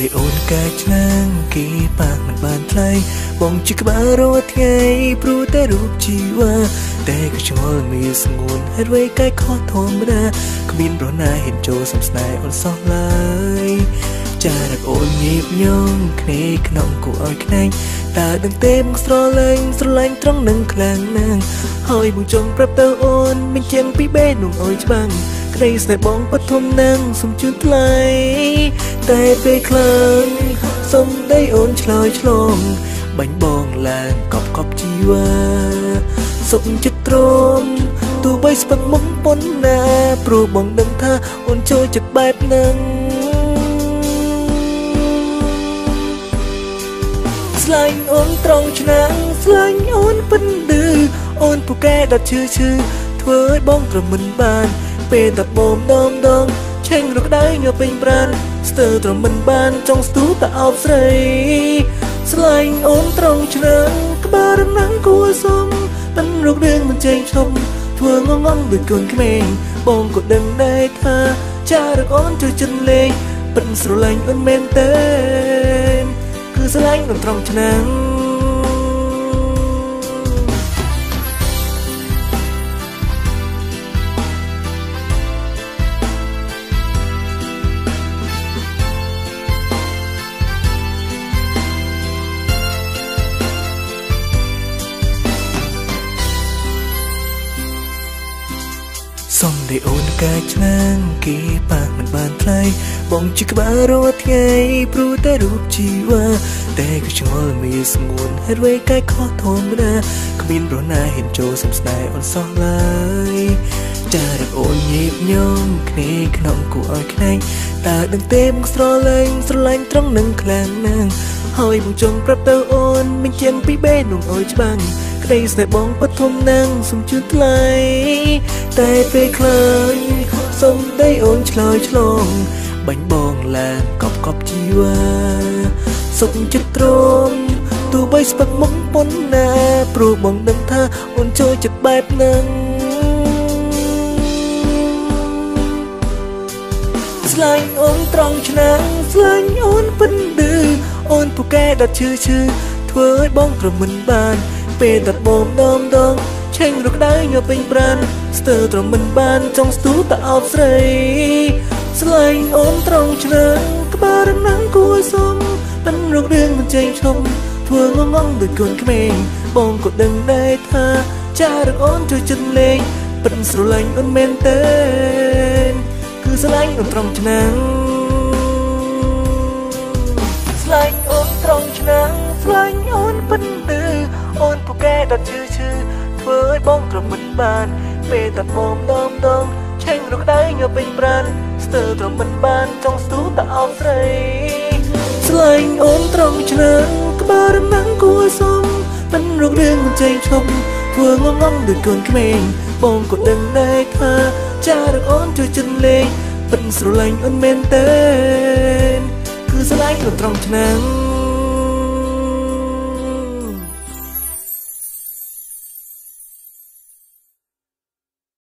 ដីអូនកាឆ្នាំងគេប៉ះមិនបានថ្លៃបងជាក្បាលរាល់ថ្ងៃព្រោះតែរូបជីវ៉ាតែក៏ឆ្ងល់មានស្ងួនហេតុអ្វីកាយខុសធម្មតាគ្មានប្រណាហ៊ានចូលសំស្នេហ៍អូនសោះឡើយចារកអូនញៀបញងគ្នាក្នុងគួរឲ្យខ្នែងតើដឹងទេបងស្រឡាញ់ស្រឡាញ់ត្រង់នឹងខ្លាំងណាស់ហើយបងចង់ប្រាប់ទៅអូនមិនជាងពីបេនោះឲ្យច្បាំងក្តីស្នេហ៍បងបឋមនឹងសុំជូនថ្លៃតែពេលខ្លាំងសុំដីអូនឆ្លើយឆ្លងបាញ់បងឡើងកប់កប់ជីវ៉ាសុំចិត្តទ្រាំទោះបីស្ពឹកមុខប៉ុណ្ណាព្រោះបងដឹងថាអូនចូលចិត្តបែបហ្នឹងស្លាញ់អូនត្រង់ឆ្នាំងស្លាញ់អូនពិនឌឺអូនពូកែដល់ឈឺឈឺធ្វើឲ្យបងទ្រាំមិនបានពេលតាបងដងដងឆេងរកដៅញើពេញប្រានស្ទើរទ្រាំមិនបានចង់ស្ទូតាអោបស្រីស្លាញ់អូនត្រង់ឆ្នាំងក្បាលរណាំងគួរសមប៉ិនរករឿងមិនចេញឈប់ធ្វើងងងដូចកូនក្មេងបងក៏ដឹងដែរថាចារកអូនជួយចិនលេងប៉ិនស្រឡាញ់អូនមែនទេគឺស្រឡាញ់អូនត្រង់ឆ្នាំងសុំដីអូនកាឆ្នាំងគេប៉ះមិនបានថ្លៃបងជាក្បាលរាល់ថ្ងៃព្រោះតែរូបជីវ៉ាតែក៏ឆ្ងល់មានស្ងួនហេតុអ្វីកាយខុសធម្មតាគ្មានប្រណាហ៊ានចូលសំស្នេហ៍អូនសោះឡើយចារកអូនញៀបញងគ្នាក្នុងគួរឲ្យខ្នែងតើដឹងទេបងស្រឡាញ់ស្រឡាញ់ត្រង់នឹងខ្លាំងណាស់ហើយបងចង់ប្រាប់ទៅអូនមិនជាងពីបេនោះឲ្យច្បាំងក្តីស្នេហ៍បងបឋមនឹងសុំជូនថ្លៃតែពេលខ្លាំងសុំដីអូនឆ្លើយឆ្លងបាញ់បងឡើងកប់កប់ជីវ៉ាសុំចិត្តទ្រាំទោះបីស្ពឹកមុខប៉ុណ្ណាព្រោះបងដឹងថាអូនចូលចិត្តបែបហ្នឹងស្លាញ់អូនត្រង់ឆ្នាំងស្លាញ់អូនពិនឌឺអូនពូកែដល់ឈឺឈឺធ្វើឲ្យបងទ្រាំមិនបានពេលតាបងដងដងឆេងរកដៅញើពេញប្រានស្ទើរទ្រាំមិនបានចង់ស្ទូតាអោបស្រីស្លាញ់អូនត្រង់ឆ្នាំងក្បាលរណាំងគួរសមប៉ិនរករឿងមិនចេញឈប់ធ្វើងងងដូចកូនក្មេងបងក៏ដឹងដែរថាចារកអូនជួយចិនលេងប៉ិនស្រឡាញ់អូនមែនទេគឺស្រឡាញ់អូនត្រង់ឆ្នាំងស្លាញ់អូនត្រង់ឆ្នាំងស្លាញ់អូនពិនឌឺអូនពូកែដល់ឈឺឈឺធ្វើឲ្យបងទ្រាំមិនបានពេលតាបងដងដងឆេងរកដៅញើពេញប្រានស្ទើរទ្រាំមិនបានចង់ស្ទូតាអោបស្រីស្លាញ់អូនត្រង់ឆ្នាំងក្បាលរណាំងគួរសមប៉ិនរករឿងមិនចេញឈប់ធ្វើងងងដូចកូនក្មេងបងក៏ដឹងដែរថាចារកអូនជួយចិនលេងប៉ិនស្រឡាញ់អូនមែនទេគឺស្រឡាញ់អូនត្រង់ឆ្នាំង